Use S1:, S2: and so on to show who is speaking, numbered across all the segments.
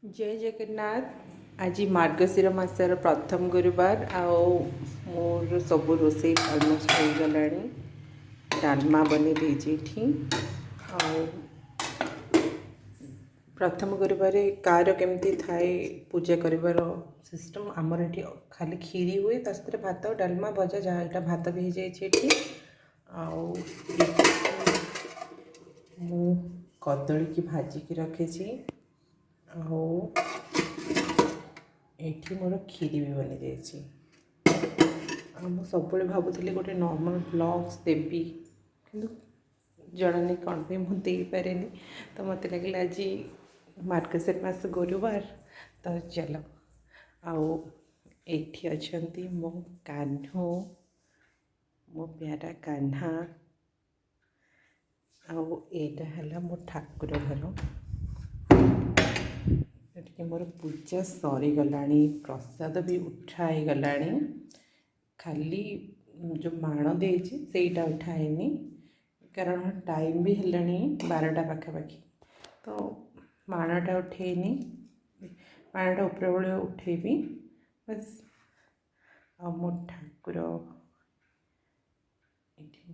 S1: ଜୟ ଜଗନ୍ନାଥ। ଆଜି ମାର୍ଗଶିର ମାସର ପ୍ରଥମ ଗୁରୁବାର ଆଉ ମୋର ସବୁ ରୋଷେଇ ଅଲମୋଷ୍ଟ ହେଇଗଲାଣି। ଡାଲମା ବନେଇ ଦେଇଛି ଏଠି। ଆଉ ପ୍ରଥମ ଗୁରୁବାରେ କାହାର କେମିତି ଥାଏ ପୂଜା କରିବାର ସିଷ୍ଟମ୍, ଆମର ଏଠି ଖାଲି କ୍ଷୀରି ହୁଏ, ତା ସାଥିରେ ଭାତ, ଡାଲମା, ଭଜା ଯାହା। ଏଇଟା ଭାତ ବି ହେଇଯାଇଛି ଏଠି। ଆଉ ମୁଁ କଦଳୀକି ଭାଜିକି ରଖିଛି ଆଉ ଏଇଠି ମୋର କ୍ଷୀରି ବି ବନିଯାଇଛି। ଆଉ ମୁଁ ସବୁବେଳେ ଭାବୁଥିଲି ଗୋଟେ ନର୍ମାଲ୍ ବ୍ଲଗ୍ସ ଦେବି, କିନ୍ତୁ ଜଣାନି କ'ଣ ପାଇଁ ମୁଁ ଦେଇପାରେନି। ତ ମୋତେ ଲାଗିଲା ଆଜି ମାର୍ଗଶିର ମାସ ଗୁରୁବାର, ତ ଚାଲ। ଆଉ ଏଇଠି ଅଛନ୍ତି ମୋ କାହ୍ନୁ, ମୋ ପ୍ୟାରା କାହ୍ନା। ଆଉ ଏଇଟା ହେଲା ମୋ ଠାକୁର ଘର। ଟିକେ ମୋର ପୂଜା ସରିଗଲାଣି, ପ୍ରସାଦ ବି ଉଠା ହେଇଗଲାଣି, ଖାଲି ଯେଉଁ ମାଣ ଦେଇଛି ସେଇଟା ଉଠା ହେଇନି, କାରଣ ଟାଇମ୍ ବି ହେଲାଣି 12ଟା ପାଖାପାଖି। ତ ମାଣଟା ଉଠେଇନି, ମାଣଟା ଉପରବେଳେ ଉଠେଇବି ବାସ୍। ଆଉ ମୋ ଠାକୁର ଏଠି,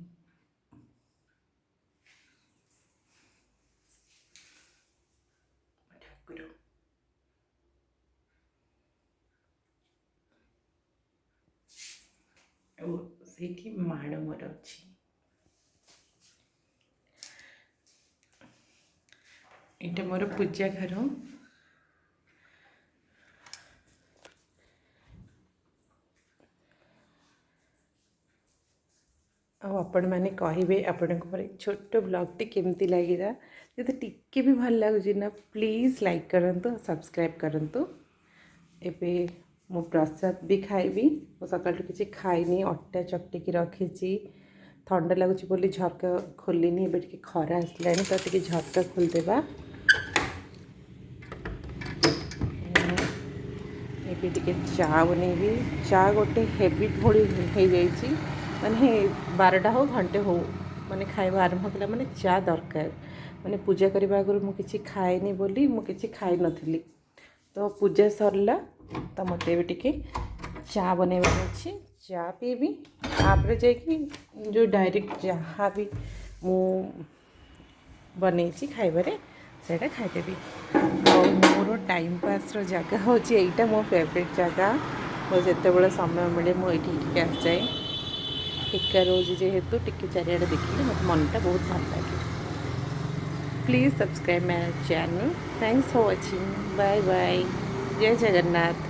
S1: ଠାକୁର ଆଉ ସେଇଠି ମାଣ ମୋର ଅଛି। ଏଇଟା ମୋର ପୂଜା ଘର। ଆଉ ଆପଣମାନେ କହିବେ ଆପଣଙ୍କୁ ମୋର ଛୋଟ ବ୍ଲଗ୍ଟି କେମିତି ଲାଗିଲା। ଯଦି ଟିକେ ବି ଭଲ ଲାଗୁଛି ନା, ପ୍ଲିଜ୍ ଲାଇକ୍ କରନ୍ତୁ, ସବସ୍କ୍ରାଇବ୍ କରନ୍ତୁ। ଏବେ ମୁଁ ପ୍ରସାଦ ବି ଖାଇବି। ମୁଁ ସକାଳଠୁ କିଛି ଖାଇନି, ଅଟା ଚକଟିକି ରଖିଛି। ଥଣ୍ଡା ଲାଗୁଛି ବୋଲି ଝରକା ଖୋଲିନି। ଏବେ ଟିକେ ଖରା ଆସିଲାଣି, ତ ଟିକେ ଝରକା ଖୋଲିଦେବା। ଏବେ ଟିକେ ଚା ବନେଇବି। ଚା ଗୋଟେ ହେବିଟ୍ ଭଳି ହେଇଯାଇଛି, ମାନେ 12ଟା ହଉ ଘଣ୍ଟେ ହଉ, ମାନେ ଖାଇବା ଆରମ୍ଭ କଲା ମାନେ ଚା ଦରକାର। ମାନେ ପୂଜା କରିବା ଆଗରୁ ମୁଁ କିଛି ଖାଏନି ବୋଲି ମୁଁ କିଛି ଖାଇନଥିଲି, ତ ପୂଜା ସରିଲା ତ ମୋତେ ଏବେ ଟିକେ ଚା ବନେଇବାର ଅଛି। ଚା ପିଇବି, ତାପରେ ଯାଇକି ଯେଉଁ ଡାଇରେକ୍ଟ ଯାହା ବି ମୁଁ ବନେଇଛି ଖାଇବାରେ ସେଇଟା ଖାଇଦେବି। ଆଉ ମୋର ଟାଇମ୍ ପାସ୍ର ଜାଗା ହେଉଛି ଏଇଟା, ମୋ ଫେଭରେଟ୍ ଜାଗା। ମୋ ଯେତେବେଳେ ସମୟ ମିଳେ ମୁଁ ଏଇଠି ଟିକେ ଆସିଯାଏ। ଏକା ରହୁଛି ଯେହେତୁ, ଟିକେ ଚାରିଆଡ଼େ ଦେଖିଲେ ମୋତେ ମନଟା ବହୁତ ଭଲ ଲାଗେ। Please subscribe my channel. Thanks for watching. Bye bye. Jay Jagannath.